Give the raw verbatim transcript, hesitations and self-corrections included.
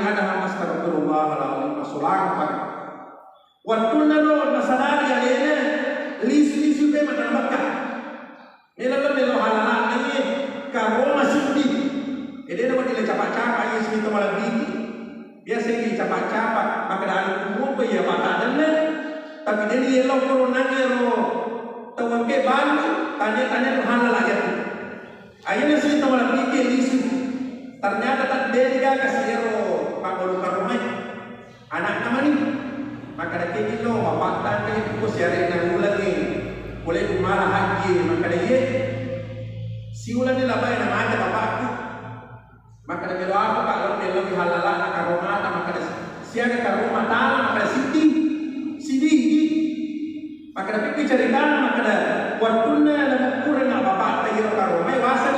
Adaha, astagfirullahaladzim, masolang pada. Wattunna ro nasadari alena, lisu-lisu pe mata Mekah. Melo melo halala ni karoma siddi. Ede na wadi le capa-capa iya sini to malabiki. Biasa ini capa-capa, maka dari umur pe iya bata denne. Tapi deni yelo koronang ero tawang ke balu, tanya-tanya tu halala ya. Akhirnya sini to malabiki lisu. Ternyata tak deni gaga siero pakolo karomai. Anakna mani, makkeda, "Kegi lo, bapakta engka iko siare'na ulengnge, pole ku mala hajji." Makkeda, "Iye." "Siulenni labae namaja bapakku." Makkeda, "Melo apa, Pak, lo meloi hallala'na karomata?" Makkeda, "Siaga karomatana?" Makkeda, "Siddi, siddi." Makkeda, "Pikki caritana?" Makkeda, "Wattunna namukkurengnga bapakta iyaro karomai, wasani